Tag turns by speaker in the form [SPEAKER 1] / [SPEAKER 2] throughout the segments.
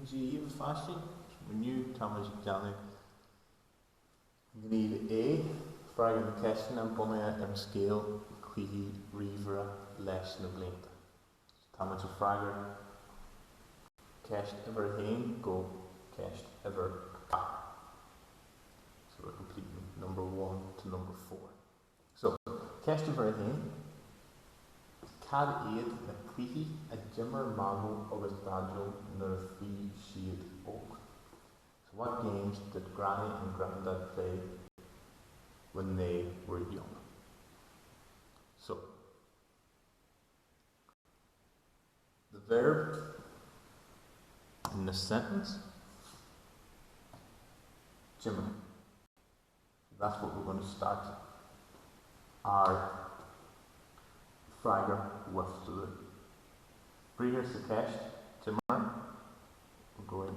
[SPEAKER 1] Dia daoibh a pháistí, inniu táimid ag déanamh Gníomh A, Freagair na ceisteanna bunaithe ar an scéal Cluichí Ríomhaire leis na blianta. So táimid ag freagairt ceist uimhir a haon go ceist uimhir a 4. So we're completing number one to number 4. So, ceist uimhir a haon, Cad iad na cluichí a d'imir Mamó agus Daideo nuair a bhí siad óg? So what games did Granny and Grandad play when they were young? So, the verb in this sentence, d'imir. That's what we're going to start our freagra with. So the briathar sa cheist, d'imir, we're going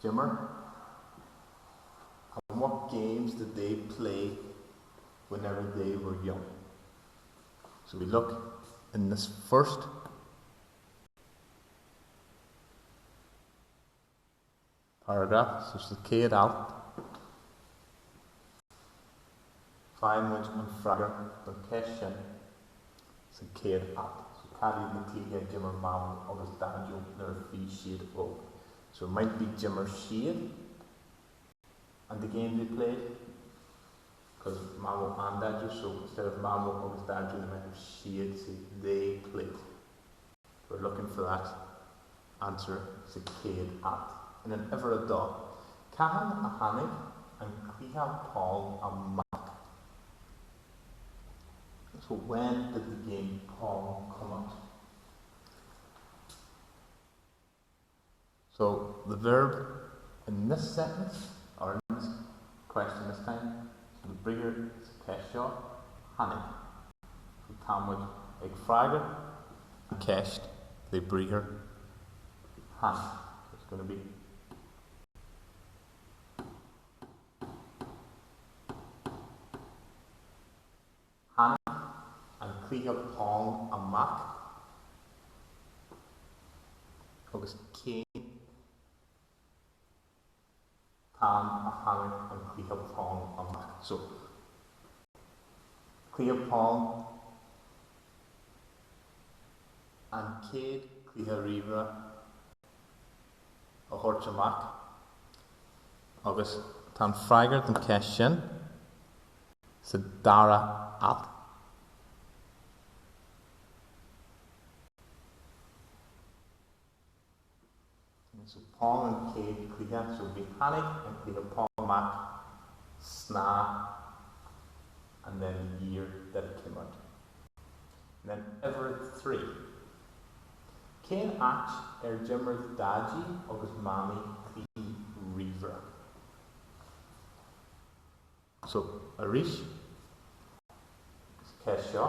[SPEAKER 1] d'imir. And what games did they play whenever they were young? So we look in this first paragraph, so sa chéad alt, faigheann muid an freagra don cheist sin sa chéad alt. So cad iad na cluichí a d'imir Mamó agus Daideo nuair a bhí siad óg? So it might be d'imir siad and the games they played, because Mamó and Daideo, so instead of Mamó agus Daideo they might have siad, so they played. We're looking for that answer sa chéad alt. And then uimhir a dó, Cathain a tháinig an cluiche Pong amach? So when did the game Pong come out? So the verb in this sentence, or in this question this time, so the briathar sa cheist seo, tháinig. So tá muid ag freagairt an cheist le briathar tháinig. So it's going to be Tháinig an cluiche Pong amach agus cén t-am a tháinig an cluiche Pong amach? So, cluiche Pong, an chéad cluiche ríomhaire a thabhairt amach agus tá an freagra don cheist sin sa dara alt. So Pong an chéad cluiche, so bhí tháinig an cluiche Pong amach sna and then the year that it came out. And then uimhir 3. Cén áit ar d'imir Daidí agus Mamaí cluichí ríomhaire? So, arís, sa cheist seo,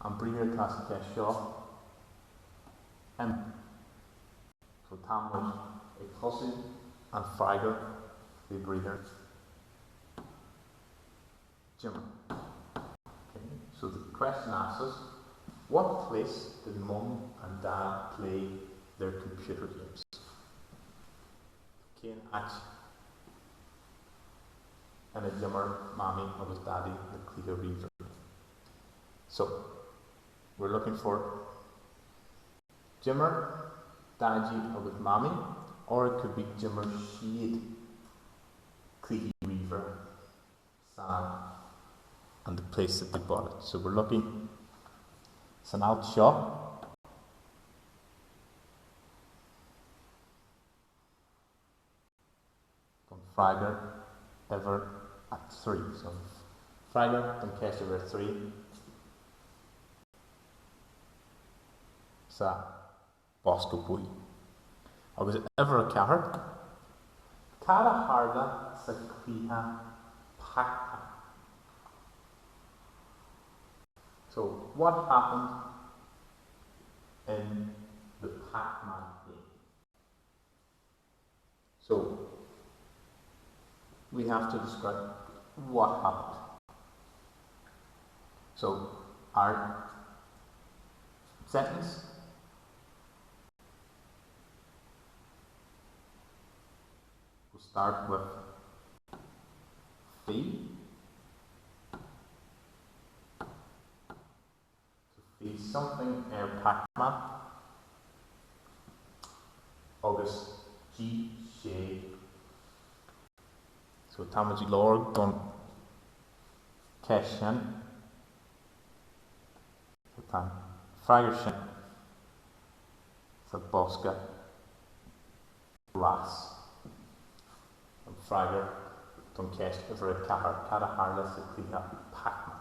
[SPEAKER 1] an briathar atá sa cheist seo, imir. So, tá muid ag tosú an freagra le briathar d'imir. Okay, so the question asks us, what place did Mum and Dad play their computer games? Cén áit ina d'imir Mamaí agus Daidí na cluichí ríomhaire? So, we're looking for d'imir Daidí agus Mamaí or it could be d'imir siad cluichí ríomhaire san and the place that they bought it. So we're looking san alt seo. Don freagra uimhir a 3. So freagra don cheist uimhir a 3 sa bosca buí. Agus uimhir a 4, cad a tharla sa chluiche Pac-Man? So what happened in the Pac-Man game? So, we have to describe what happened. So, our sentence, start with Bhí. So bhí something ar Pac-Man agus d'ith sé. So táimid ag lorg don cheist sin. So tá an freagra sin sa bosca glas. An freagra don cheist uimhir 4, cad a tharla sa chluiche Pac-Man?